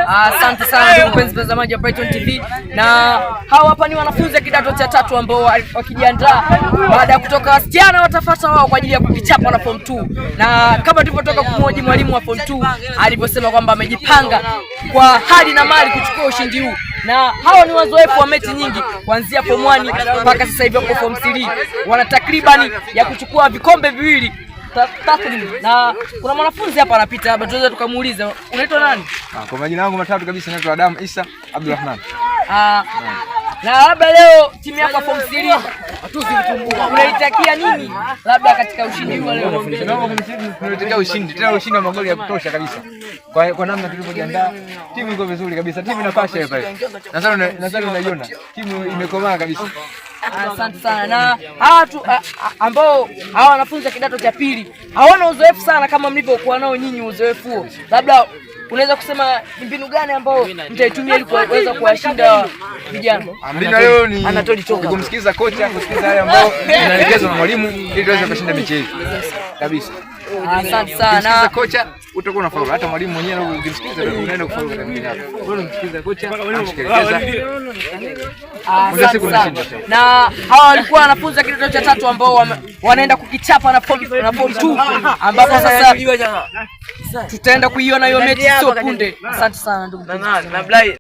Asante sana ndugu mpenzi mtazamaji wa Brighton TV, na hawa hapa ni wanafunzi wa kidato cha tatu ambao wakijiandaa baada ya kutoka wasichana watafata wao kwa ajili ya kukichapa na form 2, na kama tulivyotoka kumhoji mwalimu wa form 2 alivyosema kwamba amejipanga kwa hali na mali kuchukua ushindi huu, na hawa ni wazoefu wa mechi nyingi kuanzia form 1 mpaka sasa hivi wako form 3, wana takribani ya kuchukua vikombe viwili taslim. Na kuna mwanafunzi hapa anapita hapa, tunaweza tukamuuliza, unaitwa nani? Kwa majina yangu matatu kabisa naitwa Adam Isa Abdulrahman. Na labda leo timu yako form 3 unaitakia nini labda katika ushindi huu leo? Tunaitakia ushindi, tena ushindi wa magoli ya kutosha kabisa. Kwa namna tulivyojiandaa, timu iko vizuri kabisa, timu inapasha pale. Nadhani unaiona timu imekomaa kabisa. Asante sana. Na hawa tu ambao hawa wanafunzi wa kidato cha pili hawana uzoefu sana kama mlivyokuwa nao nyinyi uzoefu huo, labda unaweza kusema ni mbinu gani ambayo mtaitumia ili kuweza kuwashinda vijana? Mbinu leo ni kumsikiza kocha, kusikiza yale ambayo inaelekezwa na mwalimu ili tuweze kushinda mechi hii kabisa. Asante sana. Ukimsikiza kocha utakuwa unafaulu. Hata mwalimu mwenyewe ukimsikiza unaenda kufaulu katika mtihani wako. Wewe unamsikiza kocha, anashikiliza. Asante sana. Na hawa walikuwa wanafunzi wa kidato cha tatu ambao wanaenda kukichapa na form 2 ambapo sasa tutaenda kuiona hiyo mechi sio punde. Asante sana ndugu.